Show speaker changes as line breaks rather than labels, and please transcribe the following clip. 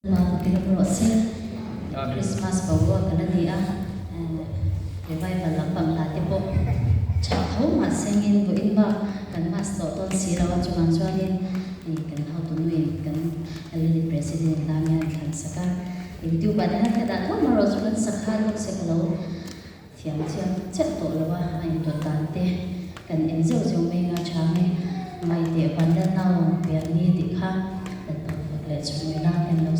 Lawm rawh se. Christmas boruak a la ni a, revival lampang hla te pawh tha tho mah sengin vawiin bak kan mass tawh dawn si lo a, chuvang chuanin kan hotunuin kan Lily President tan hian thlan sak a, YouTube ah te hian ka dah tho mah rawh chu kan sak kha lawk se ka lo thiam chiang chiah tawh lo a, a intawt dan te kan en zeuh zeuh mai anga tha nge Maite Vanlalnau pian ni tih kha kan tawp fak leh chhungin a kan lo.